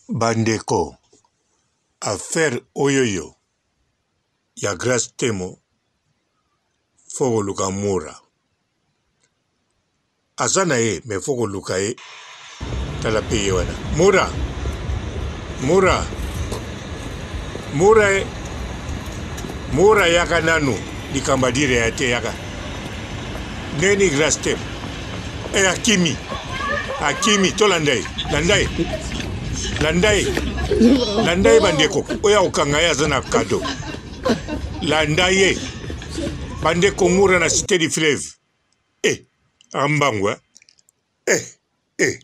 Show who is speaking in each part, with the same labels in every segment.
Speaker 1: Bandeko affaire oyoyo ya grace temo faut koluka mura aza na ye mais faut koluka ye tala pe ye wana mura mura mura e mura yaka nanu likambo adire ya te yaka ndenge nini grace temo e eh, akimi akimi tolanda ye landa ye landa ye landa ye bandeko oyo akokanga ye aza na kado landa ye bandeko mura na cité du fleuve e eh, ambangu eh? eh, eh.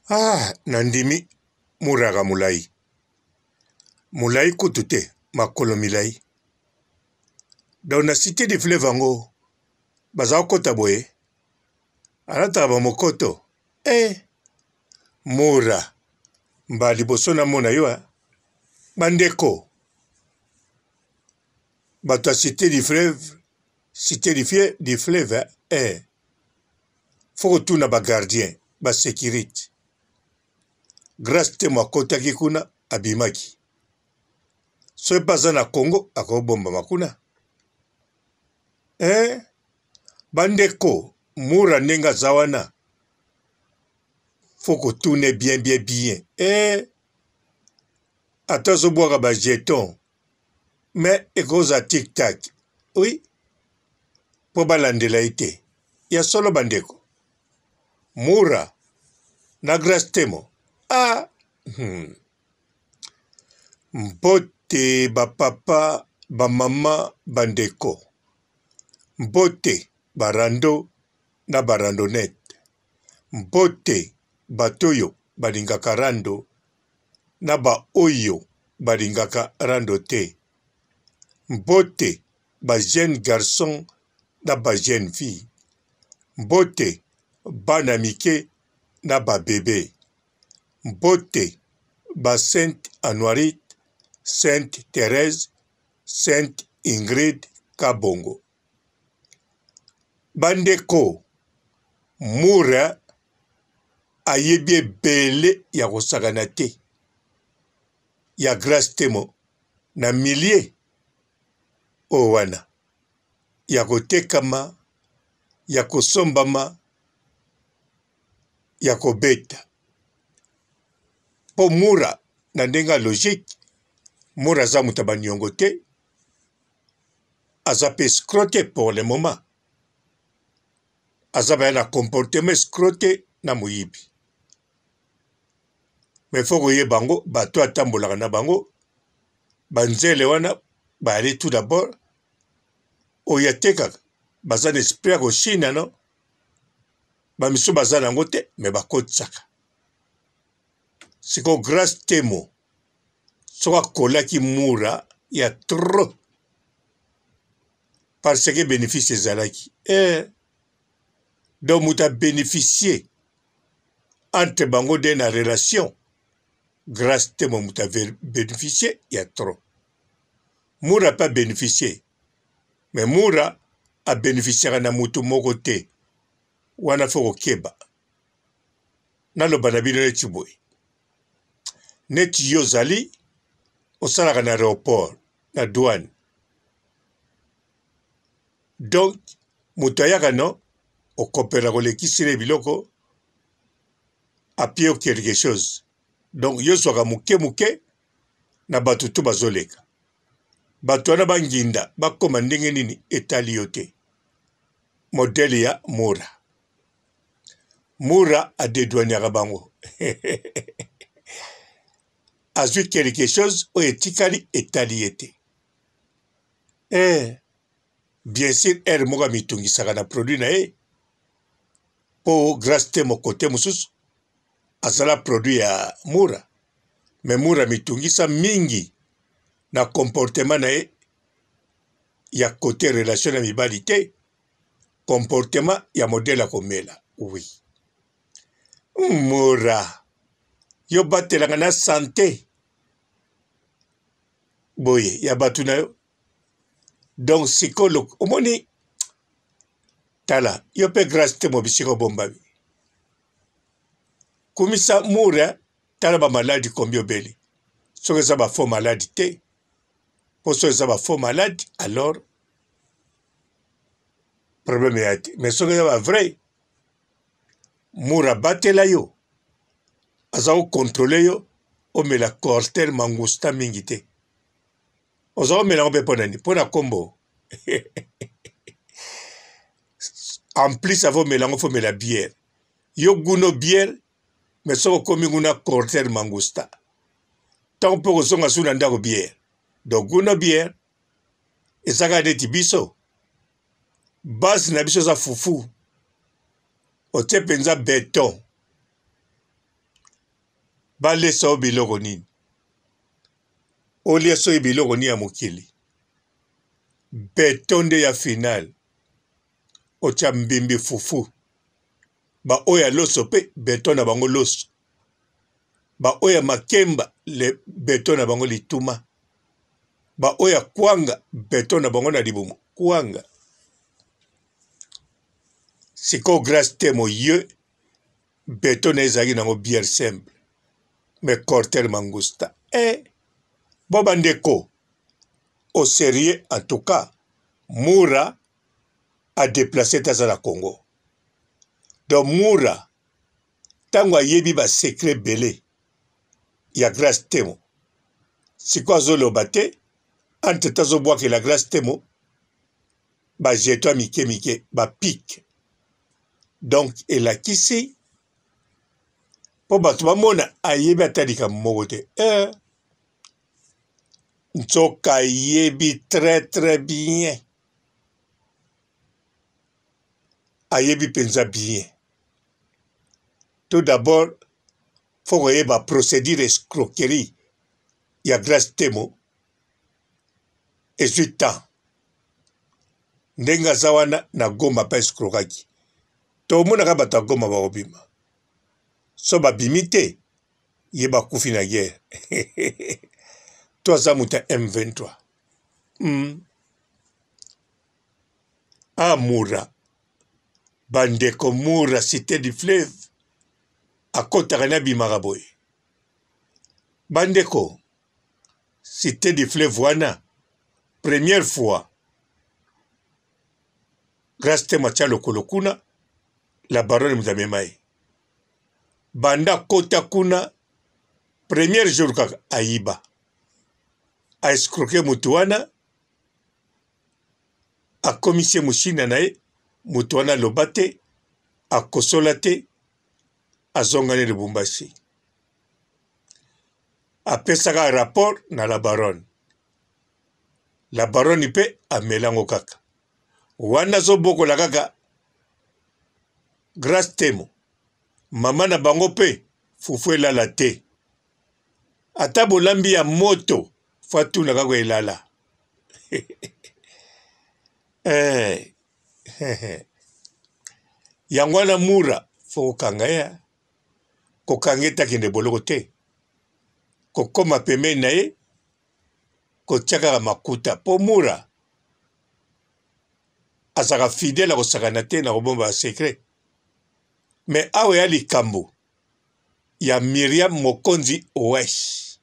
Speaker 1: Ah, nandimi muraka molai molai kutu te makolo milai donc na cité du fleuve yango baza kokota boye alataka bamokoto eh mura mba liboso namona yo eh. Bandeko bato ya cité du fleuve cité du, fie, du fleuve eh. Fo kotuna ba gardien ba securite Grace Temo akotaki kuna abimaki soki mpe aza na Congo akobombama kuna eh? Bandeko mura ndenge aza wana fo kotune bien bien bien eh? Ata azobwaka ba jeton mais ekozala tic tac oui mpo balandela ye te ya solo bandeko mura na grace temo ah, hmm. Mbote ba papa ba mama ba ndeko mbote ba rando na ba randonnette mbote bato oyo balingaka rando na ba oyo balingaka rando te mbote ba jeune garçon na ba jeune fille mbote bana mike na ba bebe mbote ba sainte anuarite sainte Therèse sainte Ingrid Kabongo Bandeko Mura ayebi ebele ya kosakana te ya Grace Temo na milieu oyo wana ya kotekama ya kosombama ya kobeta mpo Mura na ndenge ya logique Mura aza moto ya baniongo te aza pe escroc te pour le moment aza baya na comportement escroc te na moyibi mais faut koyeba yango bato atambolaka na bango banzele wana bayali tout d'abord oyo atekaka baza na esprit ya koshina no bamisusu baza na yango te me bakotisaka sikoyo grace temo soki akolaki mura ya trop parce que benefice ezalaki eh. Donc moto abeneficie entre bango nde na relation grace temo moto abeneficie ya trop mura mpe abeneficie me mura abeneficiaka na moto moko te wana fo kokeba naloba na bino neti boye neti yo ozali osalaka na aeroport na douane donc moto ayaka no okopela kolekisi ye biloko apie yo quelque chose donc yo ozwaka moke moke na bato to bazoleka bato wana banginda bakoma ndenge nini etali yo te modele ya mura Mura a dedouaniaka bango azwi quelque chose oyo etikali etali ye te eh, bien sûr heure moko amitungisaka na produit na ye mpo grace te mokote mosusu azala produit ya mura me mura amitungisa mingi na comportement na ye ya kote relation na mibali te comportement ya modèle ya komela oui mura yo batelaka na sante boye ya bato na yo donc sikoyo omoni tala yo mpe grace te mobisika obombami kumisa mura. Tala ba maladi combien obeli. Soki eza ba faux maladi te. Po soki eza ba faux maladi alors problème ya te. Mais soki eza ba vrai Mura abatela yo. Aza ko contrôler yo omela cortel mangusta mingi te. Oza komela yango mpe mpo na nini? Mpo na kombo. En plus avant omela yango faut omela bière. Yo guno bière mais soki okomi kuna cortel mangusta. Ntango mpe okozonga su na ndako bière. Donc guno bière eza kaka neti biso. Base na biso eza fufu. Otie mpenza beton. Balesa yo biloko nini? Olia soki biloko nini ya mokili? Beton nde ya final. Otia mbimbi fufu. Ba oyo ya loso pe beton na bango loso. Ba oyo ya makemba le beton na bango lituma. Ba oyo ya kwanga beton na bango na libumu kwanga. Sikoyo Grace Temo ye beton na ye ezalaki nango bière simple mais cortel mangusta eh bo bandeko au sérieux en tout cas Mura a déplacer te aza na Congo donc Mura ntango ayebi ba secret ebele ya Grace Temo sikoyo azoloba te entre te azobwakela Grace Temo ba jeton ya mike mike ba pique donc elakisi mpo bato bamona ayebi ata likambo moko te eh. Nzoka ayebi très très bien ayebi mpenza bien tout d'abord faut koyeba procédure escroquerie ya Grace Temo ezwi temps ndenge aza wana na Goma mpe escrokaki tomonaka bato ya Goma bakobima so babimi te ye bakufi na guerre to aza moto ya M23 mm. Ah Mura bandeko Mura cité du fleuve akotaka na bimaka boye bandeko cité du fleuve wana première fois Grace Temo atia lokolo kuna la baronne moto amema ye banda akota kuna premier jour kaka ayiba a escroquer moto wana akomisi ye moshina na ye moto wana aloba te akosola te azongani Lubumbashi apesaka rapport na la baronne la baronne mpe amela yango kaka wana azobokola kaka Grace Temo mama na bango mpe fufu elala te ata bolambi ya moto fo atuna kaka elala eh. yango wana mura fo kokanga ye kokanga ye te akende boloko te kokoma pembeni na ye kotia kaka makuta mpo mura azalaka fidèle akosakana te na kobomba ba secret mais awa ya likambo ya Miriam Mokonzi Owesh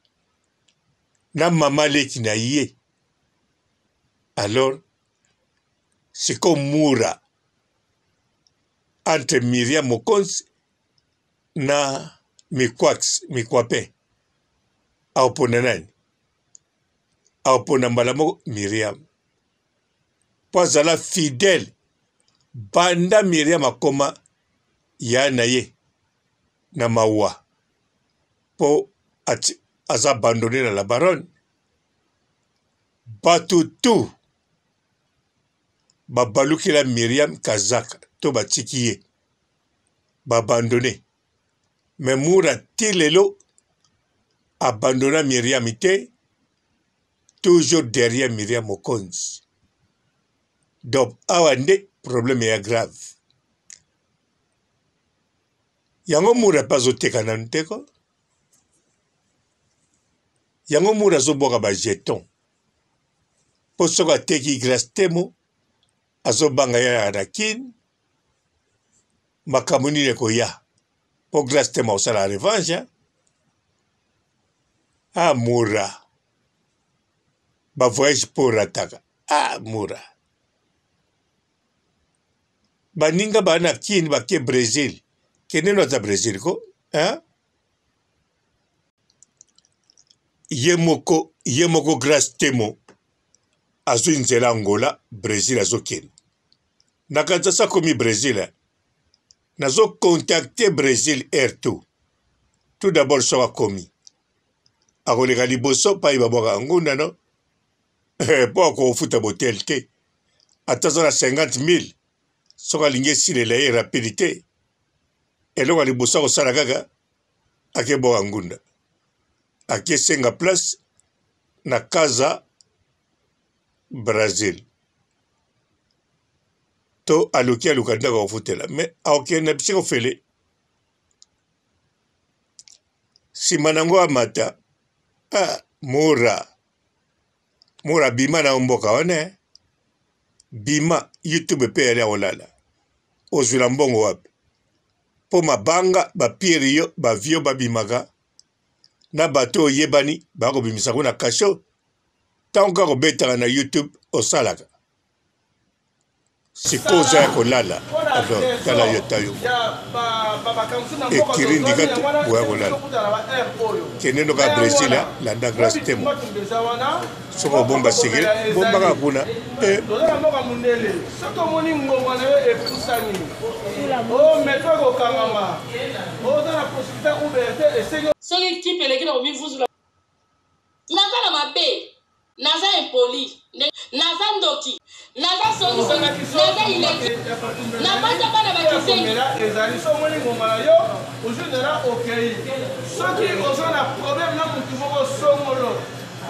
Speaker 1: na mama leki na ye alors siko mura entre Miriam Mokonzi na Mikwax Mikwape akopona nani? Akopona mbala moko Miriam mpo azala fidèle banda Miriam akoma ya na ye na mawa mpo aza abandonne na la baronne bato tout babalukela Miriam kazaka to batiki ye babandonne me Mura ti lelo abandonna Miriam te toujours derrière Miriam Mokonzi donc awa nde problème ya grave yango Mura mpe azoteka nanu te ko yango Mura azobwaka ba jeton mpo soki ateki Grace Temo azobanga ya na kin makambo nini ekoya mpo Grace Temo akosala revanche. Ah Mura ba voyage mpo orataka ah Mura baninga baa na kin bake Brésil kende no ata Brésil ko hein? Ye moko ye moko Grace Temo azwi nzela Angola Brésil azokende na kanisa akomi Brésil hein? Nazo contacter Bresil air tout. Tout d'abord soki akomi akoleka liboso pai babwaka ngunda no mpo akofuta botel te ata aza na 50 000 soki alingi esilela ye rapide te eloko ya liboso akosala kaka akebwaka ngunda akesenga place na casa Brazil to aluki aluka ndako ya kofutela me akokende na bisika ofele nsima na yango amata ah, mura mura bima na yo mboka wana eh. bima youtube mpe yali ya kolala ozwila mbongo wapi mpo mabanga bapiere yo bavio babimaka na bato oyebani bakobimisa ngo na kasho ntango kaka obetaka na youtube osalaka sikoyo oza ya kolala alors tala yo ta yo ekiri ndika boya kolala kende noka brésil landa grace temo soki obomba sekele bombaka kuna eh.
Speaker 2: toza na mboka mundele soki omoni ngonga na yo epusani o metro ekokangama oza na possibilité uber te esengi
Speaker 3: soki kipe eleki na komivuzula Naza na mabe naza impoli naza ndoki naza songi songi naza illettre na bota bana ba kizengi.
Speaker 2: Ezali soki omoni ngonga na yo ozwi nzela okei soki oza na problème na motu moko songolo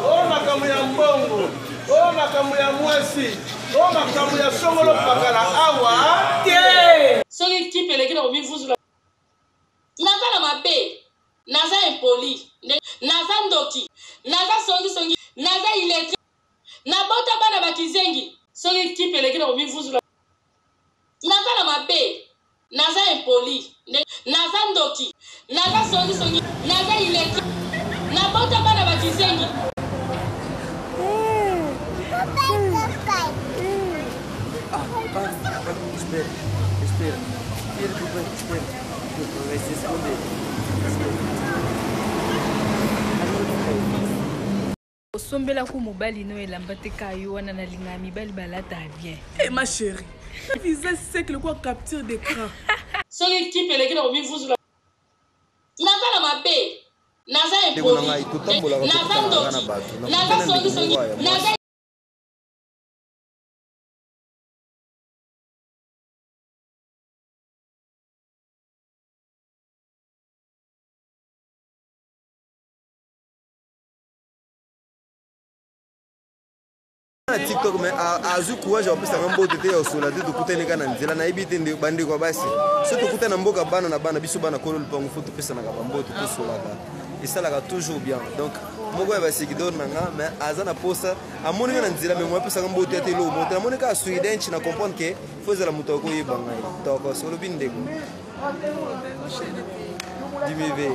Speaker 2: o makambo ya mbongo o makambo ya mwasi o makambo ya songolo pakala awa te.
Speaker 3: Soki kipe eleki na komivuzula. Naza na mabe naza impoli naza ndoki naza songi songi naza illettre na bota bana ba kizengi soki kipe eleki na komivuzula naza na mabe naza impoli naza ndoki naza songi songi naza illettre na bota bana ba kizengi.
Speaker 4: Ah, ah, espera, espera. Espera, vai se esconder.
Speaker 5: Osombela ku mobali no elamba te ka yo wana nalingaka mibali balata bien.
Speaker 6: Hey, ma chérie, visage sec lokola capture d'écran.
Speaker 3: Soki kipe eleki na komivuzula naza na mabe naza
Speaker 4: Ndeko na
Speaker 3: impoli
Speaker 4: ngai, totambolaka
Speaker 3: naza
Speaker 4: tokutanaka
Speaker 3: ndoki
Speaker 4: na bato.
Speaker 3: naza
Speaker 4: Nakutana
Speaker 3: songi
Speaker 4: ndeko
Speaker 3: songi
Speaker 4: moko ya mwasi.
Speaker 3: naza
Speaker 4: na tiktok mais azwi courage ya kopesanga mbote te ya osola te tokutani kaka na nzela nayebi te bandeko ya basi so tokutani na mboka bana na bana biso bana kolo lupango fo topesanaka bambote tosolaka esalaka toujours bien donc moko ya basekidor na nga mais aza na posa amoni nga na nzela mais moya apesaka mbote ate eloko moko te namoni kaka suidench na comprendre ke fo ezala moto akoyeba ngai tokos olobi ndeko Dimeve.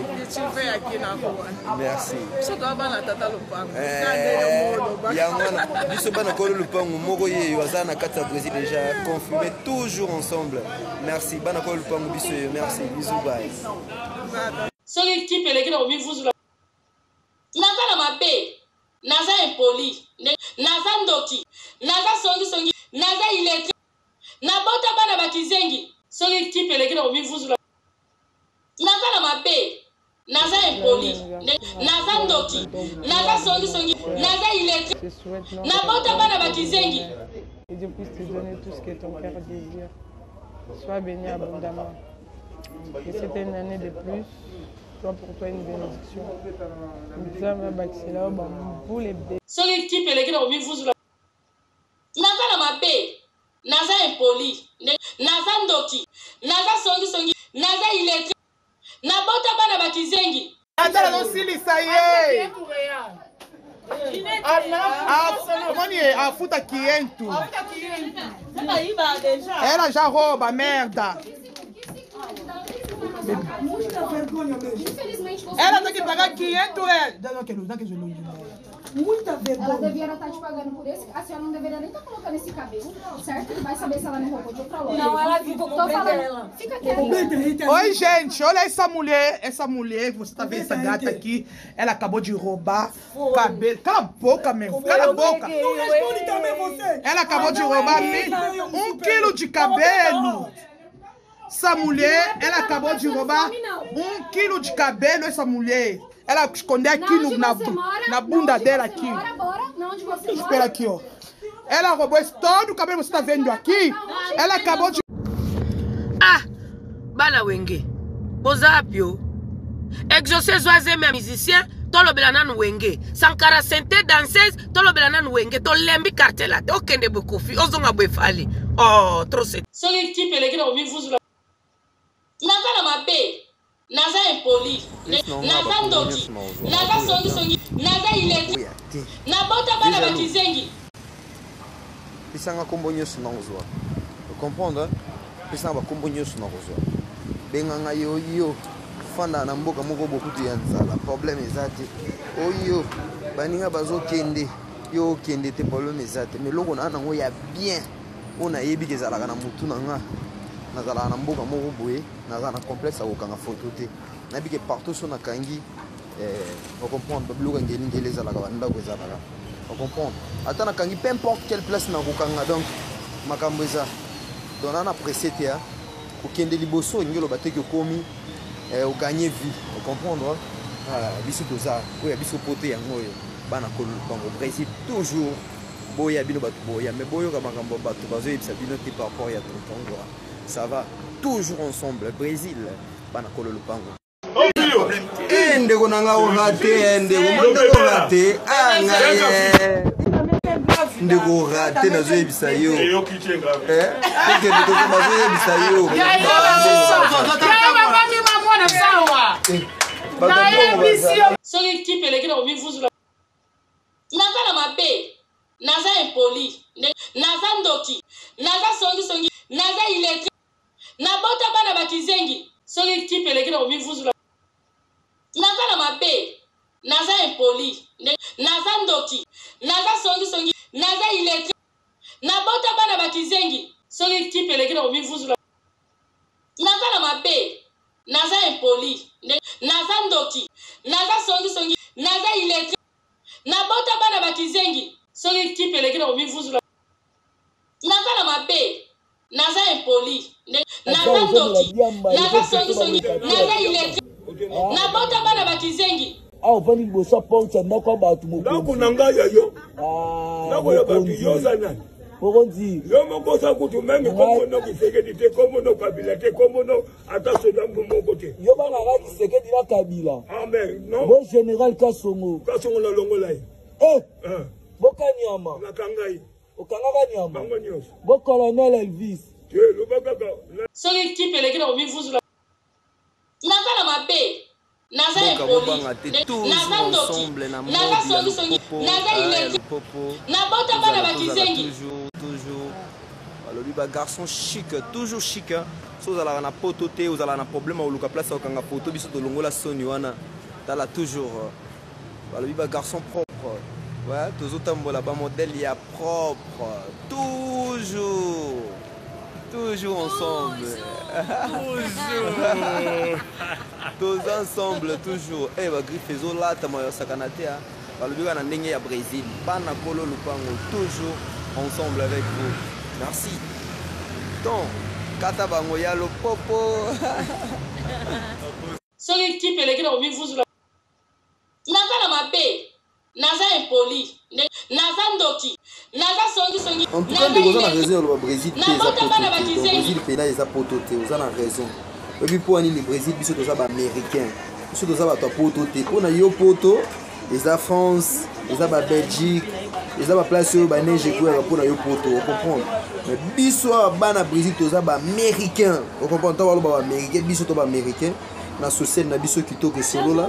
Speaker 4: Merci. Eh, yango wana biso bana kolo lupangu moko yeyo aza na kati ya Brésil déjà confirmé toujours ensemble. Merci bana kolo lupangu biso yeyo merci bisous bye.
Speaker 3: Soki kipe eleki na komivuzula naza na mabe naza impoli naza ndoki naza songi songi naza illettré nabota bana ba kizengi soki kipe eleki na komivuzula naza na mabe naza impoli naza ndoki naza songi songi naza illettré nabota bana ba kizengi.
Speaker 7: Que Dieu puisse te donner tout ce que ton cœur désire. Sois béni abondamment. Que cette une année de plus soit pour toi une bénédiction. Nzambe abakisela yo bambula ebele.
Speaker 3: Soki kipe eleki na komivuzula naza na mabe naza impoli naza ndoki naza songi songi naza illettré nabota bana ba kizengi.
Speaker 2: Ata nazosilisa ye omoni ye afuta kientu ela já rouba merda.
Speaker 8: Muita vergonha mesmo.
Speaker 9: Infelizmente você.
Speaker 2: Ela
Speaker 9: não
Speaker 2: tem que
Speaker 9: recebeu
Speaker 2: pagar
Speaker 9: o
Speaker 2: 500 reais. Não, não, que não, que eu não
Speaker 8: Muita
Speaker 9: Ela
Speaker 8: vergonha.
Speaker 9: deveria estar te pagando por esse. A senhora não deveria nem estar colocando esse cabelo, certo? Ele vai saber se ela não roubou de outra loja.
Speaker 3: Não, ela viu, vou
Speaker 9: Tô
Speaker 3: prender
Speaker 9: falando.
Speaker 3: ela.
Speaker 9: Fica quieta.
Speaker 2: Oi, gente, olha essa mulher, você tá vendo essa gata aqui, ela acabou de roubar cabelo. Cala a boca, meu, cala a boca.
Speaker 8: Não responde também você.
Speaker 2: Ela acabou de roubar um quilo de cabelo. Essa mulher, ela acabou de roubar um quilo de cabelo, essa mulher. Ela escondeu aqui
Speaker 9: Na
Speaker 2: no,
Speaker 9: onde
Speaker 2: na,
Speaker 9: você mora,
Speaker 2: na bunda
Speaker 9: onde
Speaker 2: dela
Speaker 9: você
Speaker 2: aqui.
Speaker 9: Mora, bora, na onde você mora.
Speaker 2: Espera aqui, ó. Ela roubou esse todo o cabelo que você tá vendo aqui. Ela acabou de
Speaker 3: Ah, bana wenge boza wapi o exauce ezwa zemi ya musicien tolobela nanu wenge sankara sente danseuse tolobela nanu wenge tolembi quartier la te okende boye kofi ozonga boye fali oh trop c'est
Speaker 10: soki kipe eleki na komivuzula
Speaker 3: naza na mabe naza impoli naza ndoki naza songisongi naza illettré nabota bana bakizengi
Speaker 4: pesanga nkombo nyonso nakozwa ocomprendre pesanga bakombo nyonso nakozwa benganga yo yo fanda na mboka moko bokutu ya nzala problème eza te oyo baninga bazokende yo okende te problème eza te mais eloko naa nango ya bien oyo nayebi ke ezalaka na motu na nga nazalaka na mboka moko boye nazala na complexe ya kokanga foto te nayebi ke partout so nakangi ocomprendre babiloko ya ngelingeli ezalaka bandako ezalaka ocomprendre ata nakangi peu importe quelle place nakokanga donc makambo eza donc naa na presse te kokende liboso olingi oloba te ke okomi oganye vie ocomprendre biso toza oyo ya biso poto yango oyo bana bango brésil toujours boya bino bato boya mais boyoka makambo bato bazoyebisa bino te par rapport ya tonton Ngora. Ça va toujours ensemble brésil bana kolo lopango Eh, ndeko na nga orate ndeko ndeko orate ah ngai eh. Ndeko orate nazoyebisa yo Eh, tokende toko bazoyebisa yo Bato mbongo baza.
Speaker 10: Soki
Speaker 3: kipe eleki na komivuzula naza na mabe naza impoli naza ndoki naza songisongi naza illettré nabota bana bakizengi soki kipe eleki na komivuzula naza na mabe naza impoli naza ndoki naza songisongi naza illettré nabota bana bakizengi soki kipe eleki na komivuzula naza na mabe naza impoli naza ndoki naza songisongi naza illettré nabota bana bakizengi soki kipe eleki na komivuzula naza na mabe naza impoli naza ndoki naza songisongi naza illettré nabota bana bakizengi
Speaker 11: Awa ovandi liboso ya porte ya ndako ya bato.
Speaker 1: Ndako na ngai ya yo, ndako ya bato, yo oza nani?
Speaker 11: Mokonzi.
Speaker 1: Yo moko oza kutu meme kombo no Kisekedi te, kombo no Kabila te, kombo no ata soda moko te.
Speaker 11: Yo bangaka Kisekedi na Kabila.
Speaker 1: Ah mais non.
Speaker 11: Bo général Kasongo.
Speaker 1: Kasongo nalongola ye.
Speaker 11: Eh! Bokanyama.
Speaker 1: Nakanga ye.
Speaker 11: Okangaka nyama.
Speaker 1: Bango nyonso.
Speaker 11: Bo colonel Elvis.
Speaker 1: Te loba kaka.
Speaker 3: Soki kipe eleki na komivuzula naza na mabe naza
Speaker 4: Mboka
Speaker 3: impoli
Speaker 4: bobanga te toujours
Speaker 3: naza ndoki
Speaker 4: ensemble na
Speaker 3: naza
Speaker 4: mode ya
Speaker 3: songisongi
Speaker 4: lopopo
Speaker 3: naza
Speaker 4: ah, ya
Speaker 3: illettré
Speaker 4: lopopo
Speaker 3: nabota bana
Speaker 4: tozala tozala
Speaker 3: bakizengi
Speaker 4: toujours toujours balobi bagarçon chic toujours chic hein. So ozalaka na poto te ozalaka na problème ya koluka place ya kokanga foto biso tolongola soni wana tala toujours balobi bagarçon propre ouais, tozotambola bamodèle ya propre toujours toujours ensemble toza ensemble toujours e bagriffe ezolatama yosakana te ah. Balobi kaka na ndenge ya brésil bana kolo lopango toujours ensemble avec vous merci ton kata bango ya lopopo
Speaker 3: soki kipe eleki na komivuzula naza na mabe naza impoli naza ndoki naza songisongi
Speaker 4: En tout cas ndeko oza na raison ya loba brésil te eza
Speaker 3: nabota
Speaker 4: poto
Speaker 3: bana
Speaker 4: te. Donc
Speaker 3: bakizengi
Speaker 4: brésil mpena eza poto te oza na raison oyebi mpo nini brésil biso toza baaméricain biso toza bato ya poto te mpo na yo poto eza france eza babelgique eza baplace oyo baneige ekweyaka mpo na yo poto ocomprendre mais biso awa bana brésil toza baaméricain ocomprendre ntango baloba baaméricain biso to baaméricain na sociale na biso kitoko esolola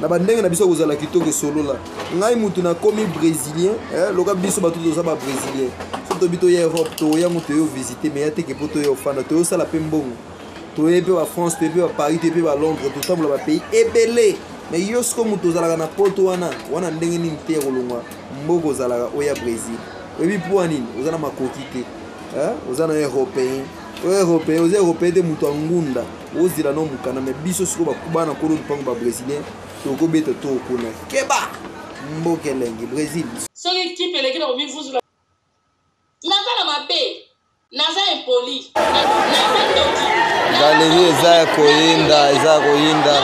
Speaker 4: na bandenge na biso kozala kitoko esolola ngai mutu nakomi brésilien loka biso bato toza babrésilien so tobi toya europe toyango toyo visite mais ya teke mpo toya ofanda toyosala mpe mbongo. Toye mpe ba France, toye mpe ba Paris, toye mpe ba Londres, totambola ba pays ebele. Mais yo siko moto ozalaka na poto wana, wana ndenge nini te ya kolongwa mboka ozalaka oya Brésil? Oyebi mpo nini? Oza na makoki te. Oza na européen. Oyo européen, oza européen te moto ya ngunda. Ozela no mokanda mais biso siko bana kolo lupango ba brésilien tokobeta to kuna. Keba! Mboka elengi Brésil.
Speaker 3: Soki kipe eleki na komivuzula naza na mabe, naza impoli, naza ndoki.
Speaker 4: Galerie eza ya koyinda, eza ya koyinda.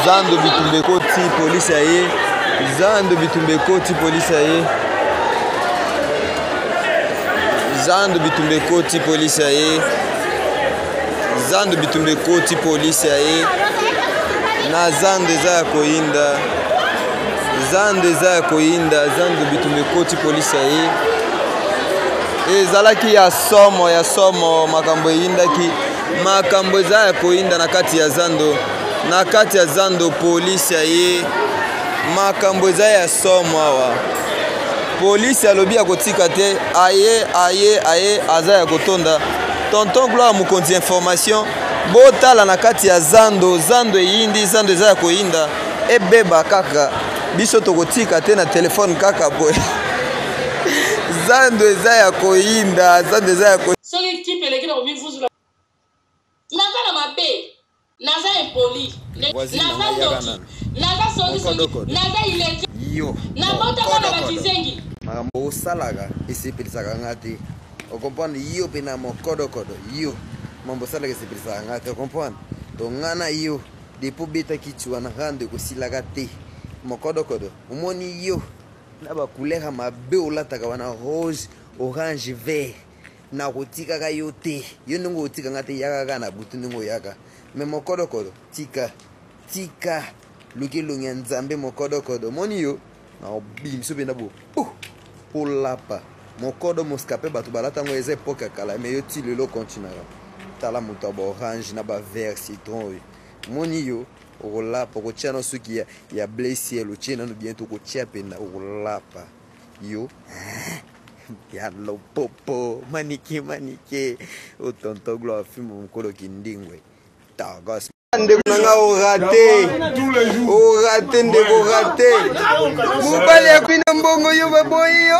Speaker 4: Zando bitumba ekoti, polisi aye. Zando bitumba ekoti, polisi aye. Zando bitumba ekoti, polisi aye. Zando bitumba ekoti, polisi aye. Na zando eza ya koyinda. Zando eza ya koyinda, zando bitumba ekoti, polisi aye. Ezalaki ya somo, ya somo, makambo eyindaki, makambo eza ya koyinda na kati ya zando, na kati ya zando polisi aye, makambo eza ya somo awa. Polisi alobi ya kotika te, aye, aye, aye, aza ya kotonda. Tonton Gloire mokonzi information, botala na kati ya zando, zando eyindi, zando eza ya koyinda, ebeba kaka, biso tokotika te na telefone kaka boye. Zando eza ya koyinda, zando eza ya ko
Speaker 3: Soki kipe eleki na komivuzula, naza na mabe, naza impoli, naza ndoki, naza songisongi, naza illettré, nabotama na bakizengi.
Speaker 4: Makambo osalaka esepelisaka nga te, okomprendre? Yo mpe na mokodokodo yo mambo osalaka esepelisaka nga te, okomprendre? To nga na yo depo obetaki ti wana rando ekosilaka te, mokodokodo omoni yo na ba couleur ya mabe olataka wana rose, orange, vert, nakotikaka yo te. Yo ndenge otika nga te, yaka kaka na butu ndenge oyaka. Mais mokodokodo tika, tika luki elongi ya Nzambe mokodokodo. Omoni yo na obimiso mpenza bo polapa mokodo moscape bato balata yango eza epoke ya kala, mais yo ti lelo continuaka. Tala moto ya ba orange na ba vert citron oyo. Omoni yo okolapa, okotia na suki ya bleu ciel, otie nanu bien to okotia penda okolapa yo ya lopopo manike manike o tonton Gloire fimbo mokolo kindingwe tagos. Ndeko na nga orate, orate ndeko, orate mobali ya bino mbongo yo baboyi yo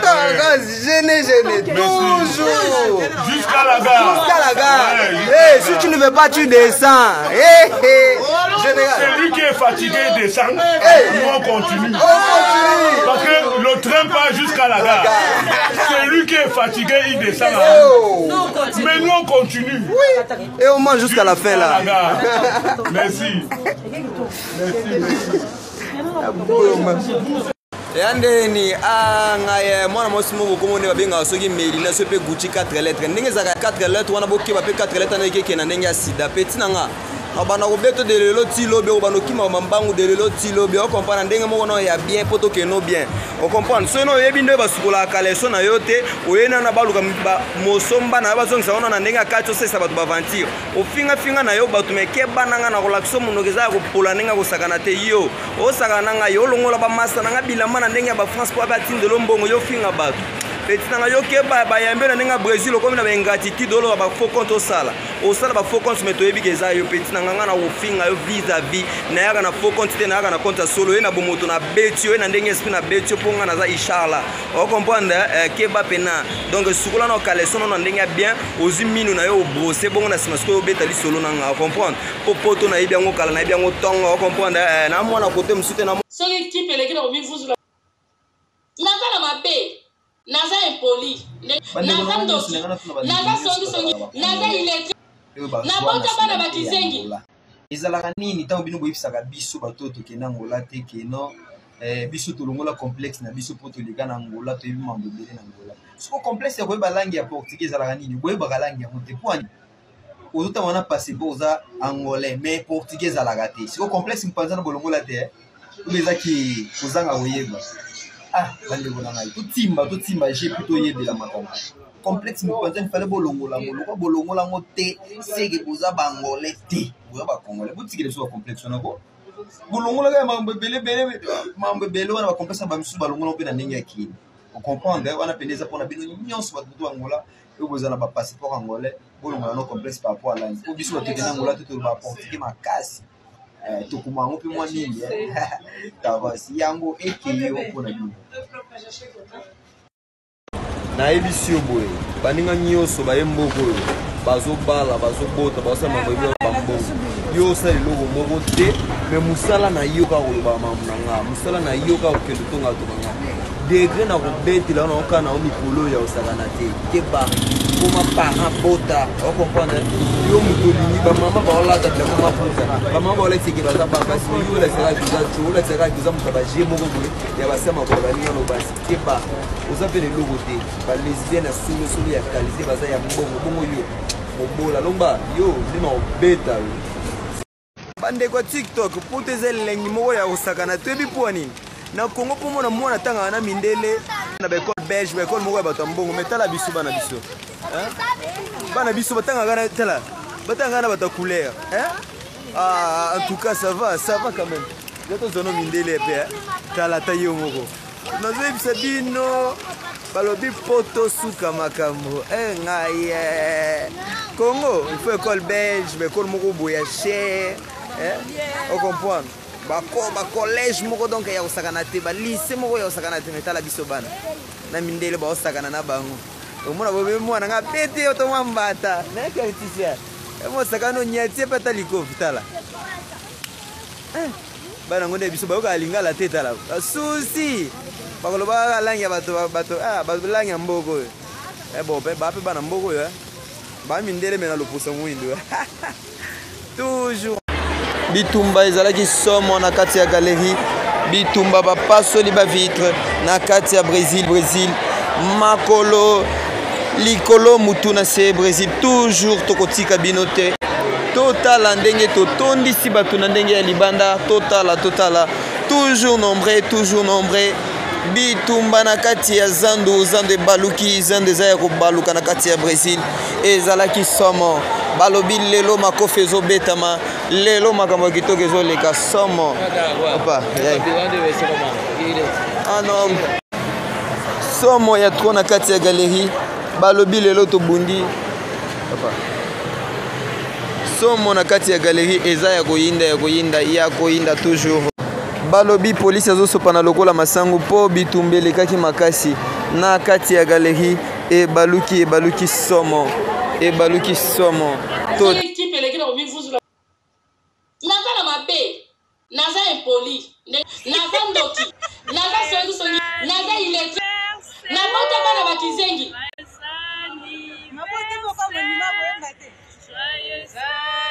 Speaker 4: tagos, gêné, gêné toujours
Speaker 1: jusqu'à la gare,
Speaker 4: jusqu'à la gare. Hey, si tu ne veux pas, tu descends. Hey, hey. Général.
Speaker 1: C'est lui qui est fatigué, il descend.
Speaker 4: Hey.
Speaker 1: Nous on continue.
Speaker 4: On continue.
Speaker 1: Parce que le train part jusqu'à la gare. C'est lui qui est fatigué, il descend.
Speaker 4: Oh.
Speaker 1: Mais nous on continue.
Speaker 4: Oui. Et on mange jusqu'à la fin là.
Speaker 1: La gare. Merci. Merci.
Speaker 4: Merci. Ya ndeni ngai mwana mwasi moko kombo nde babengaka soki Melina so pe Gucci 4 lettres. Ndenge ezalaka 4 lettres wana bokeba pe 4 lettres wana ekeke na ndenge ya sida. Pe tina nga obanda kobeto de lelo ti lobi, obanda okima mambangu de lelo ti lobi, o comprendre ndenge moko na ya bien po tokende no bien. O comprendre soki na oyebi nde basukolaka caleçon na yo te, oye na na baluka ba mosomba na yo bazongisa wana na ndenge ya kati osalisa bato baventure. Ofinga finga na yo bato me keba na nga na kolakisa monoko eza ya kopola ndenge ya kosakana te yo. Osakana na ngai, olongola ba masta na nga bilamba na ndenge ya ba France po abatindelo mbongo yo finga bato. Petit na nga yo keba bayambe na ndenge ya Brésil okomi na ba ingratitude oloba ba faux compte osala. Osala ba faux compte mais toyebi ke eza yo petit na nga, nga na kofinga yo vis-à-vis. Nayaka na faux compte te, nayaka na compte ya solo ye na bomoto na beti yo ye na ndenge esprit na beti yo po nga naza Ishar la. O comprendre keba pena. Donc sukola na caleçon na ndenge ya bien, ozwi minu na yo obrosser bongo na sima sikoyo obeta lisolo na nga, o comprendre? Po poto nayebi yango kala, nayebi yango tongo, o comprendre? Na mwana kote mosusu te na
Speaker 3: Soki kipe eleki na komivuzula, naza na mabe, naza impoli, naza ndoki, naza songisongi, naza illettré, nabota bana ba kizengi.
Speaker 4: Ezalaka nini ntango bino boyebisaka biso bato oyo tokenda Angola te ke non, biso tolongola complexe na biso po toleka na Angola, toyebi mambo ebele na Angola. Soko complexe ya koyeba langue ya portugais ezalaka nini? Boyebaka langue yango te po nini? Ozotanga wana passeport oza angolais mais portugais ezalaka te. Siko complexe mpanza na bolongola te, oyo ezaki kozanga koyeba. Bandeko na ngai, totimba, totimba je puis toyebela makambo. Complexe mpanza il fallait bolongola ngo, lokwa bolongola ngo te, seke boza ba angolais te, boza ba congolais. Botikele biso ba complexe wana ko. Bolongola kaka mambo ebele ebele, mambo ebele wana ba complexe na ba misusu balongola mpe na ndenge ya kini. Ocomprendre wana mpenza eza mpona bino nyonso bato moto Angola oyo boza na bapasseport angolais, bolongola no complexe par rapport à langue, mpo biso bato ekende Angola to toloba portugais makasi, tokoma yango mpe mwa mingi tavasi yango ekeye yo mpona bino. Nayebisi yo boye, baninga nyonso baye mboka oyo bazobala, bazobota, bazosala mambo ebele bambongo. Yo osala eloko moko te, me mosala na yo kaka koloba mambo na nga, mosala na yo kaka kokende otonga tonga nga. Degre na kobetela wana okana na yo mikolo ya kosakana te, keba koma parent bota, ocomprendre yo moto olingi bamama baolata bilamba maputa, bamama baolakiseke baza basi, yo olakisaka toza co, olakisaka toza moto ya baje moko boye ya basi ya makolo baninga no basi. Keba, oza mpe na eloko te. Ba lesbienne ya solo solo ya qualité baza ya mbongo, bongo yo mobola lomba yo nde na obeta yo. Bandeko ya TikTok, poto eza elengi moko ya kosakana, toyebi mpo nini na Congo mpo mona mwana atangaka na mindele na ba école belge, ba école moko ya bato ya mbongo. Mais tala biso bana biso, bana biso batangaka na tala batangaka na bato ya couleur, hein? Ah, en tout cas ça va, ça va quand même. Yo tozwa mindele mpe tala ata yo moko. Nazoyebisa bino balobi poto suka makambo e ngai eh. Congo il faut école belge, ba école moko boye ya cher, ocomprendre, bacollège moko donc ya kosakana te, balycée moko ya kosakana te. Metala biso bana na mindele baosakana na bango, omona bobe mwana nga bete yo to mwa mbata nayaki artisia emosakana onyatie mpe ata likofi. Tala bana yango nde biso bayokaka lingala te, tala basusi bakoloba kaka langi ya bato bato langi ya mboka oyo. Bon, mpe ba mpe bana mboka oyo bamindele me na loposo mwindu toujours. Bitumba ezalaki somo na kati ya galerie, bitumba bapasoli bavitre na kati ya Brésil. Brésil makolo likolo, mutu na se. Brésil toujours, tokotika bino te. Totala ndenge totondisi bato na ndenge ya libanda, totala, totala, toujours nombre, toujours nombre. Bitumba na kati ya zandu, zandu ebaluki, zandu eza ya kobaluka na kati ya Brésil, ezalaki somo. Balobi lelo makofi ezobetama, lelo makambo ya kitoko ezoleka somo. Opa, ah non, somo ya trop na kati ya galerie. Balobi lelo tobundi. Papa. Somo na kati ya galerie eza ya koyinda, ya koyinda, ya koyinda toujours. Balobi polisi azosopana lokola masangu mpo bitumba elekaki makasi na kati ya galerie, ebaluki, ebaluki somo, ebaluki somo. To
Speaker 3: kipe eleki na komivuzula. Naza na mabe, naza impoli, naza ndoki, naza songisongi, naza illettré, nabota bana bakizengi.
Speaker 5: Joyeux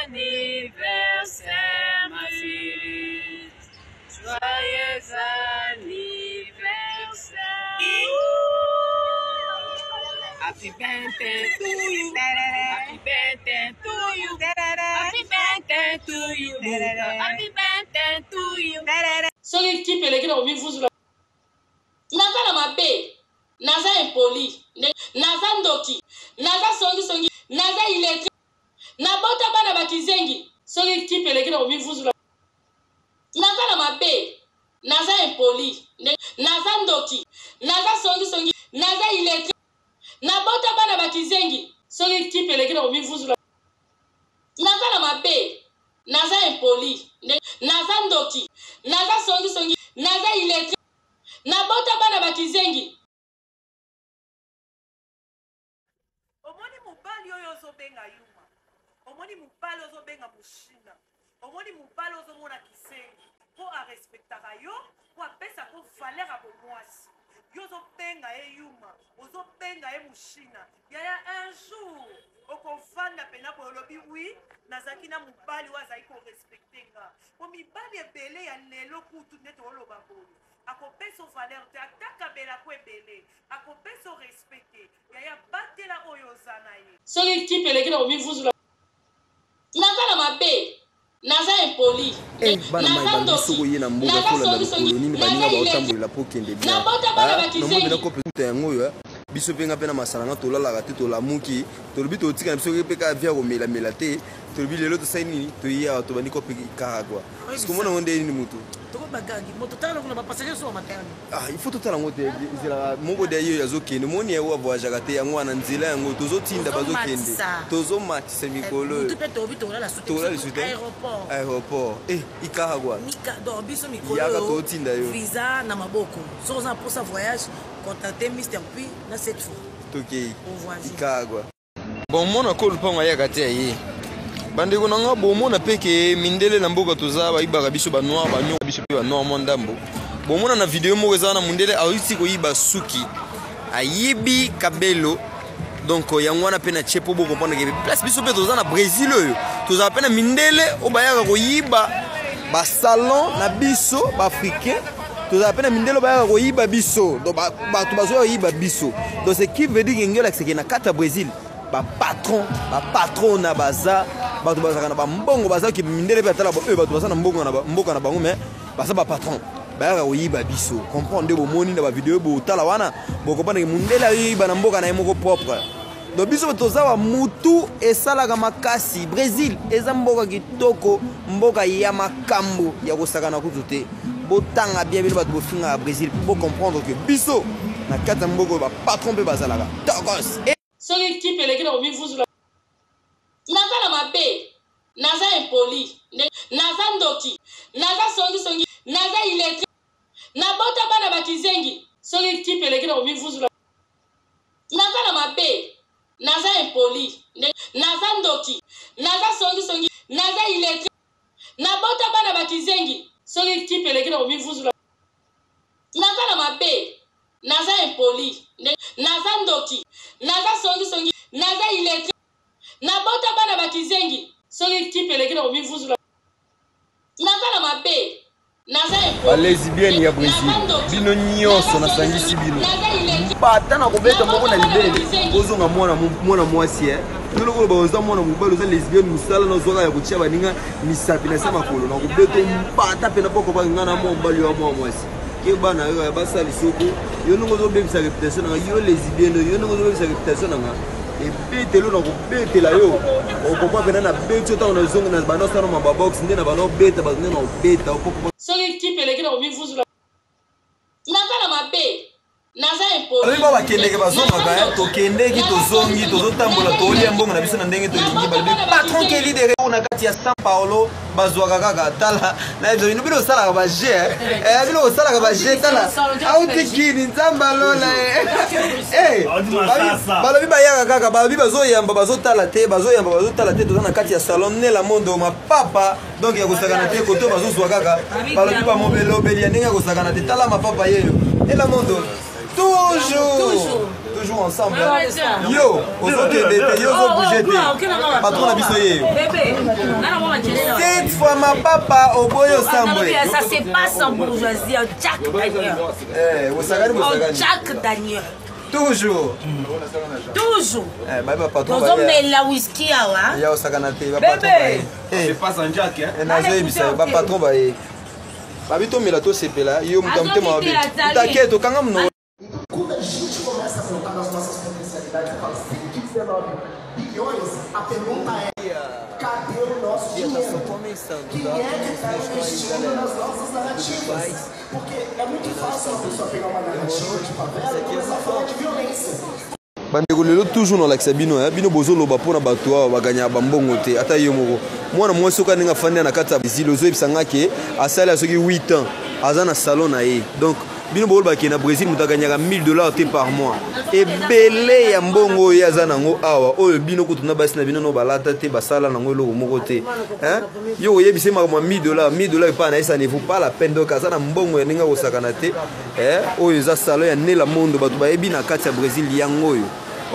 Speaker 5: anniversaire, ma fille. Joyeux anniversaire. Happy birthday to you. Happy birthday to you. Happy birthday to you. Happy birthday to you.
Speaker 3: Soki kipe eleki na komivuzula. Naza na mabe, naza impoli, naza ndoki, naza songisongi, naza illettré, nabota bana bakizengi. Soki kipe eleki na komivuzula. Naza na mabe, naza impoli, naza ndoki, naza songisongi, naza illettré, nabota bana bakizengi. Soki kipe eleki na komivuzula. Naza na mabe, naza impoli, naza ndoki, naza songisongi, naza illettré, nabota bana bakizengi.
Speaker 12: Omoni mobali oyo ozobenga yuma, omoni mobali ozobenga mushina, omoni mobali ozomona kisengi mpo arespectaka yo, mpo apesaka valeur ya bomwasi. Yo ozobenga ye yuma, ozobenga ye mushina. Yaya, un jour okovanda mpena boye olobi wi, nazalaki na mobali oyo azalaki korespecte nga. Po mibali ebele ya lelo kutu nde tooloba boye, akopesa valeur te, ata kabelako ebele akopesa respect te. Yaya, batela oyo oza na ye.
Speaker 3: Soki kipe eleki na komivuzula. Naza na mabe, naza impoli,
Speaker 4: Bana mai
Speaker 3: naza
Speaker 4: balobi
Speaker 3: ndoki,
Speaker 4: soki oye na mboka
Speaker 3: naza
Speaker 4: kolanda
Speaker 3: songisongi,
Speaker 4: lokolo nini baninga
Speaker 3: naza illettré,
Speaker 4: baotambolela mpo okende bien.
Speaker 3: nabota bana bakizengi.
Speaker 4: Namoni kope yango oyo biso mpe nga mpe na masala nga tolalaka te, tolamuki, tolobi totika na biso mpe kaka via komelamela te. Tolobi lelo tosali nini, toyi awa tobandi kope kaka kua sikomona yango nde nini mutu.
Speaker 13: Bagangi moto tala kuna bapassager so bamatani.
Speaker 4: Ah, il faut totala yango te, ezalaka moko de ye azokende, omoni ye oyo avoyageaka te, yango wana nzela yango tozotinda bazokende, tozomatisa mikolo
Speaker 13: oyo mpe tobi tolala
Speaker 4: lisusu te
Speaker 13: aéroport
Speaker 4: aéroport eh Ikaragua
Speaker 13: donc biso mikolo
Speaker 4: yaka totinda yo
Speaker 13: visa na maboko. Soki oza na mposa voyage, contacte Mr Puis na cette fois.
Speaker 4: Tokei Ikaragua. Bon, mwana ko lupango ayaka te aye. Bandeko na nga, bomona mpe ke mindele na mboka toza bayibaka biso banoir, banyoka biso mpe banoir mwa ndambo. Bomona na video moko eza na mondele awuti koyiba suki, ayibi kabelo. Donc yango wana mpe na tie mpo bocomprendre ke place biso mpe toza na Brésil oyo tozala mpe na mindele oyo bayaka koyiba basalon na biso baafricain, tozala mpe na mindele oyo bayaka koyiba biso. Donc bato bazoya koyiba biso. Donc ce qui veut dire ke ngelakiseke na kati ya Brésil bapatron, bapatrona baza bato bazalaka na bambongo, baza ke mindele mpe atala oyo bato baza na mboka na bango, mais baza bapatron bayaka koyiba biso. Comprendre nde bomoni na bavideo botala wana, bocomprendre ke mondele ayoyiba na mboka na ye moko propre. Donc biso toza wa mutu esalaka makasi. Brésil eza mboka kitoko, mboka ya makambo ya kosakana kutu te. Botanga bien bino bato bofingaka Brésil po bocomprendre ke biso na kati ya mboka oyo bapatron mpe bazalaka tokos.
Speaker 3: Soki kipe eleki na komivuzula, naza na mabe, naza impoli, naza ndoki, naza songisongi, naza illettré, nabota bana bakizengi. Soki kipe eleki na komivuzula, naza na mabe, naza impoli, naza ndoki, naza songisongi, naza illettré, nabota bana bakizengi. Soki kipe eleki na komivuzula, naza na mabe, naza impoli, naza ndoki, naza songisongi, naza illettré, nabota bana bakizengi. Soki kipe eleki na komivuzula, naza na mabe, naza impoli,
Speaker 4: Balesbienne ya Brésil, bino nyonso nasangisi bino bata na kobeta moko na libele, ozonga mwana mwasi yo lokola baoza mwana mobali, oza lesbienne, mosala nazwaka ya kotia baninga misapi na se makolo na kobeta mbata mpena poko nga na mwa mobali yo mwa mwasi ke bana yo ya basala lisoko. Yo ndenge ozobebisa réputation nanga, yo lesbienne, yo ndenge ozobebisa réputation nanga, ebetelo na kobetela yo okopa mpena na beti yo ntango nazongi na banda osala ma babox nde na banda obeta bato nde na obeta.
Speaker 3: Soki kipe eleki na komivuzula, naza na mabe, naza
Speaker 4: impoli. Ba bakendeke bazongaka, tokendeki tozongi, tozotambola, tolia mbongo na biso na ndenge tolingi. Balobi patron ke leader na kati ya San Paolo bazwaka kaka. Tala na bino, bino osalaka baje, bino osalaka baje. Tala auti kini Nzambe alola. Balobi bayaka kaka, balobi bazoyamba bazotala te, bazoyamba bazotala te. Toza na kati ya salon Nela Mondo mapapa, donc ya kosakana te. Koto bazozwa kaka, balobi bamobelobeli ya ndenge ya kosakana te. Tala mapapa yeyo Nela Mondo, toujours toujours ensemble. Yo ozokende te, yo ozobouge te, patron na biso yeyo cette fois mapapa oboyi osambwe.
Speaker 13: Ça se passe en bourgeoisie, en Jack Daniel.
Speaker 4: Osakani bosakani.
Speaker 13: Jack Daniel.
Speaker 4: Toujours.
Speaker 13: Toujours.
Speaker 4: Bayi bapatron.
Speaker 13: Tozomela whisky awa.
Speaker 4: Ya osakana te, bapatron baye. Nazoyebisa yo, bapatron baye babi tomela tosepela. Yo moto ya motema mabe, take tokanga monoko.
Speaker 14: Quando a gente começa a contar nas nossas potencialidades e fala 119 bilhões, a pergunta é: cadê o nosso dinheiro? Quem é que está investindo nas nossas narrativas? Porque é muito fácil uma pessoa pegar uma narrativa de favela e começar a falar de violência.
Speaker 4: Bandeko, lelo toujours nalakisa bino, bino bozoloba mpona bato awa baganyaka bambongo te. Ata yo moko mwana mwasi oka ndenge afandi na kati ya Brésil, ozoyebisa nga ke asali ya soki 8 ans aza na salon na ye. Donc bino boloba ke na Brésil moto aganyaka 1000 $ te par mois. Ebele ya mbongo oyo aza nango awa, oyo bino kutu na basi na bino no balata te, basala nango eloko moko te. Yo oyebisa makambo ya 1000 $, 1000 $ epai na ye, ça ne vaut pas la peine. Donc aza na mbongo ya ndenge akosakana te. Oyo eza salon ya Nela Mondo, bato bayebi na kati ya Brésil yango oyo.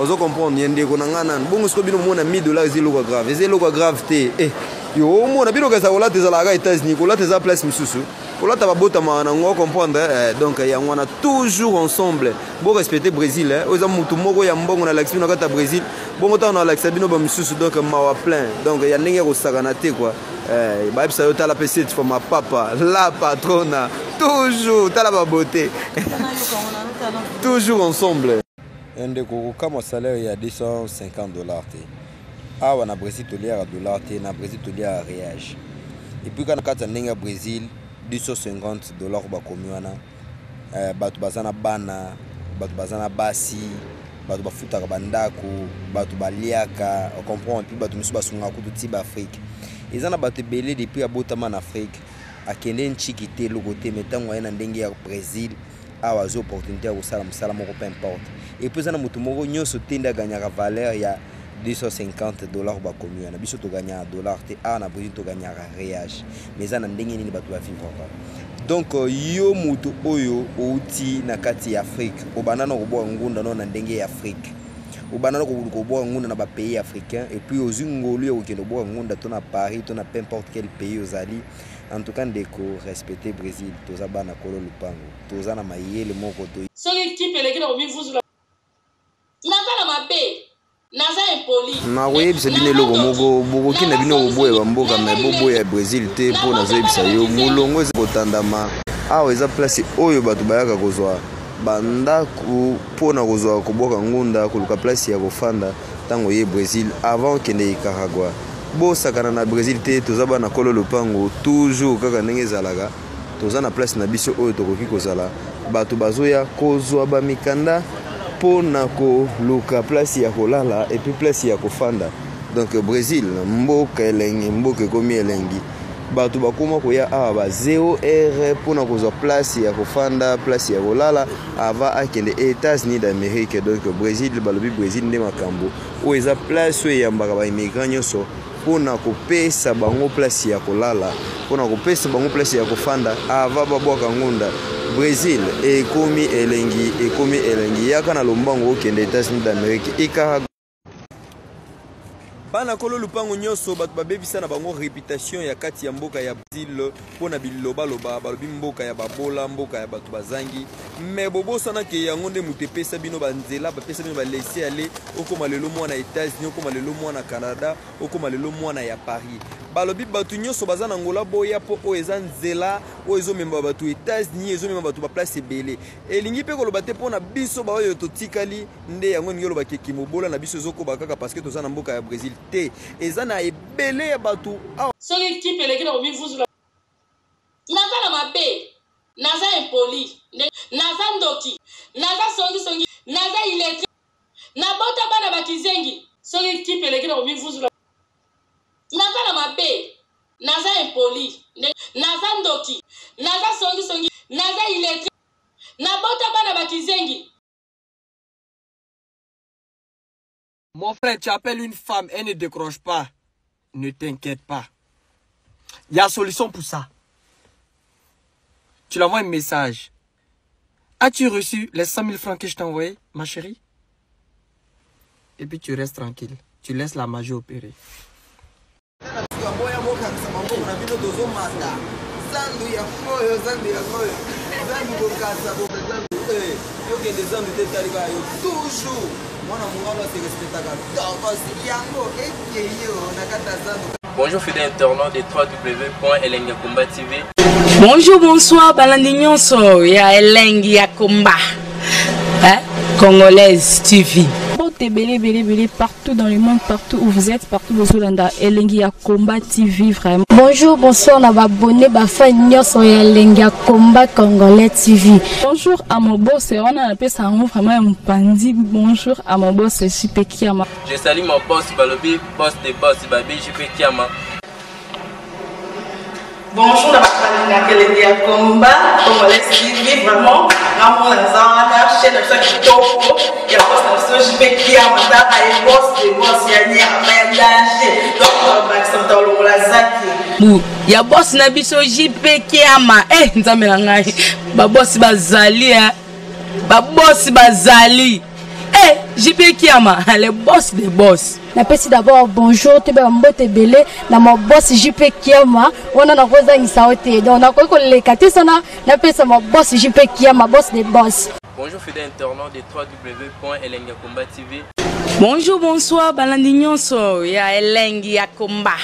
Speaker 4: Ozo comprendre ye ndeko na ngai nanu bongo. Sikoyo bino omona 1000 $ eza eloko ya grave, eza eloko ya grave te. Yo omona bino kasa kolata ezalaka États-Unis, kolata eza place mosusu, kolata babotamaka nango, comprendre. Donc yango wana, toujours ensemble, borespecte Brésil. Oyo eza motu moko ya mbongo nalakisi bino na kati ya Brésil. Bongo ntango nalakisa bino bamisusu, donc mawa plein, donc ya ndenge ya kosakana te quoi. Bayebisa yo, tala mpe cette fois mapapa la patrona, toujours tala babote, toujours ensemble. Ndeko, kokamwa salaire ya 250 $ te. Awa na Brésil toliaka dollar te, na Brésil toliaka reais. Et puis kaka na kati ya ndenge ya Brésil. 250 dollars bakomi wana eh, bato baza na bana bato baza na basi bato bafutaka bandako bato baliaka ocomprendre mpe bato mosusu basungaka kutu ti baafrike eza na bato ebele depuis abotama na afrike akende ntshiki te eloko te me ntango aye na ndenge ya brésil awa azwi opportunité ya kosala mosala moko peu importe epuis eza na moto moko nyonso te nde aganyaka valeur ya 250 dollars bakomi wana biso toganyaka dollar te awa na brésil toganyaka reage mais eza na ndenge nini bato bavivraka donc euh, yo moto oyo outi na kati ya afrique obanda na kobwaka ngunda no na ndenge ya afrique obanda na kobwaka ngunda na bapays africain epuis ozwi ngolu ya kokende kobwaka ngunda to na paris to na peu importe quel pays ozali en tout cas ndeko respecte brésil toza bana kolo lupango toza na mayele moko to
Speaker 3: soki kipe eleki na komivuzula naza na mabe naza impoli
Speaker 4: nakoyebisa bino eloko moko bokoki na bino koboya bamboka me boboya brésil te mpo nazoyebisa yo molongo eza kotandama awa eza place oyo bato bayaka kozwa bandako mpo na kozwa kobwaka ngunda koluka place ya kofanda ntango oye brésil avant okende nicaragua bosakana na brésil te toza bana kolo lopango toujours kaka ndenge ezalaka toza na place na biso oyo tokoki kozala bato bazoya kozwa bamikanda mpo na koluka place ya kolala epuis place ya kofanda donc brésil mboka elengi mboka ekomi elengi bato bakoma koya awa ba 0 heure mpo na kozwa place ya kofanda place ya kolala ava akende états-unis d'amérique donc brésil balobi brésil nde makambo oyo eza place oyo eyambaka baimmigrant nyonso mpo na kopesa bango place ya kolala mpo na kopesa bango place ya kofanda ava babwaka ngunda brésil ekomi elengi ekomi elengi yaka na lombango okende états-unis d'amérique ikara bana kolo lupango nyonso bato babebisa na bango reputation ya kati ya mboka ya brésil mpo na bilobaloba balobi mboka ya babola mboka ya bato bazangi me bobosana ke yango nde moto epesa bino banzela bapesa bino balese ale okoma lelo mwana états-unis okoma lelo mwana canada okoma lelo mwana ya paris balobi bato nyonso baza na ngola boya mpo oyo eza nzela oyo ezomema bato états-unis ezomema bato baplace ebele elingi mpe koloba te mpo na biso baoyo totikali nde yango elingi oloba ke kimobola na biso ezokoba kaka parceke toza na mboka ya brésil te eza na ebele ya bato awa
Speaker 3: soki kipe eleki na komivuzula naza na mabe naza impoli naza ndoki naza songisongi naza illettre nabota bana bakizengi soki kipe eleki na komivuzula naza na mabe naza impoli naza ndoki naza songisongi naza illettre nabota bana bakizengi
Speaker 15: Mon frère, tu appelles une femme, elle ne décroche pas. Ne t'inquiète pas. Il y a solution pour ça. Tu l'envoies un message. As-tu reçu les 100 000 francs que je t'ai envoyés, ma chérie Et puis tu restes tranquille. Tu laisses la magie opérer.
Speaker 4: Boya bokangisa maboko na bino tozomata zandu ya koyo zandu ya koyo zandu kokasa zandu eh, yokende zandu te etalika yo toujours mwana mongano ase respectaka tokos yango ekei yo na kati ya zandu
Speaker 16: Bonjour fidèles internautes de www.elengakomba TV.
Speaker 5: Bonjour, bonsoir, balandi nyonso ya elengi ya komba. Hein? Congolaise TV.
Speaker 17: Mbote ebele ebele ebele partout dans le monde, partout où vous êtes, partout bozolanda elengi ya combat TV vraiment.
Speaker 18: Bonjour, bonsoir na ba abonné ba fan nyonso ya elengi ya combat congolais TV.
Speaker 17: Bonjour à mon boss, wana napesa yango vraiment ya mopanzi. Bonjour à mon boss JP Kiama.
Speaker 16: Je salue mon boss Balobi, boss des boss Babi JP Kiama.
Speaker 19: Bonjour na bato balingaka elengi ya combat congolais TV vraiment ngamona naza wana chaîne na biso ya kitoko ya boss na biso JP Kiama tala ye boss de boss ya nyama ya danger donc bakisa moto alongola zaki
Speaker 5: bu ya boss na biso JP Kiama eh nzambe na ngai ba boss bazali eh ba boss bazali eh JP Kiama le boss des boss
Speaker 18: napesi d'abord bonjour toyeba mbote ebele na ma boss jp kiama wana nakozangisa yo te donc nakoki koleka te sana napesa ma boss jp kiama boss de boss
Speaker 16: Bonjour fidèles internautes de www.elengakomba TV.
Speaker 5: Bonjour, bonsoir, balandi nyonso ya elengi ya komba.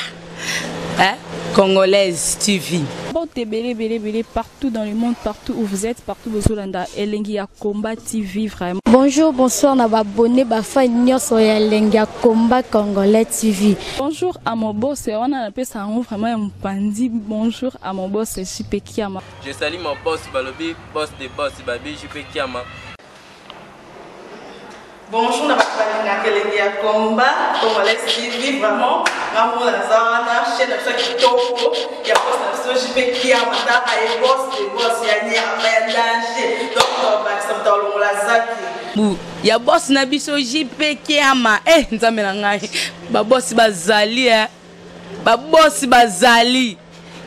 Speaker 5: Hein? Congolaise TV.
Speaker 17: Mbote ebele ebele ebele partout dans le monde, partout où vous êtes, partout bozolanda Elengi ya Combat TV vraiment.
Speaker 18: Bonjour, bonsoir na ba abonné ba fan nyonso ya Elengi ya Combat Congolais TV.
Speaker 17: Bonjour à mon boss, wana napesa yango vraiment ya mopandi. Bonjour à mon boss JP Kiama.
Speaker 16: Je salue mon boss balobi boss de boss babi JP Kiama.
Speaker 19: Bonjour na bato balingaka elengi ya combat congolais TV vraiment nga moko naza wana chaîne na biso ya kitoko ya boss na biso JP Kiama tala ye boss de boss ya nyama ya danger donc tobakisa moto alongola zaki
Speaker 5: Bu ya boss na biso JP Kiama eh nzambe na ngai ba boss bazali eh ba boss bazali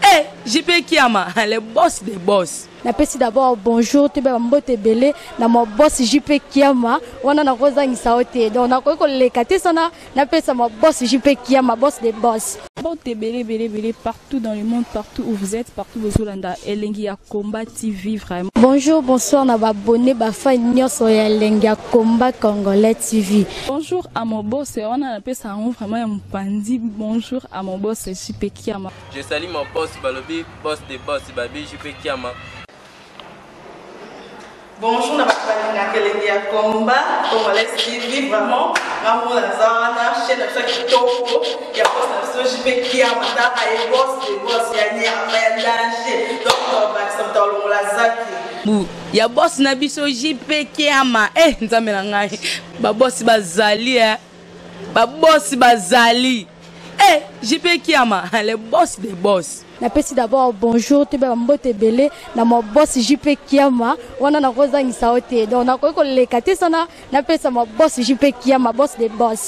Speaker 5: eh JP Kiama le boss des boss.
Speaker 18: Napesi d'abord bonjour toyeba mbote ebele na ma boss JP Kiama wana nakozangisa yo te donc nakoki koleka te sana napesa ma boss JP Kiama boss des boss.
Speaker 17: Mbote ebele ebele ebele partout dans le monde, partout où vous êtes, partout bozolanda Elengi ya Combat TV vraiment.
Speaker 18: Bonjour, bonsoir na ba abonné ba fan nyonso ya Elengi ya Combat Congolais TV.
Speaker 17: Bonjour à mon boss, wana napesa yango vraiment ya mopandi. Bonjour à mon boss JP Kiama.
Speaker 16: Je salue mon boss balobi boss de boss babi JP Kiama.
Speaker 19: Bonjour na bato balingaka elengi ya combat congolais TV vraiment nga moko naza wana chaîne na biso ya kitoko ya boss na biso JP Kiama tala ye boss de boss ya nyama ya danger donc tobakisa moto alongola zaki
Speaker 5: Bu ya boss na biso JP Kiama eh nzambe na ngai ba boss bazali eh ba boss bazali eh JP Kiama le boss des boss.
Speaker 18: Napesi d'abord bonjour toyeba mbote ebele na ma boss JP Kiama wana nakozangisa yo te donc nakoki koleka te sana napesa ma boss JP Kiama boss des boss.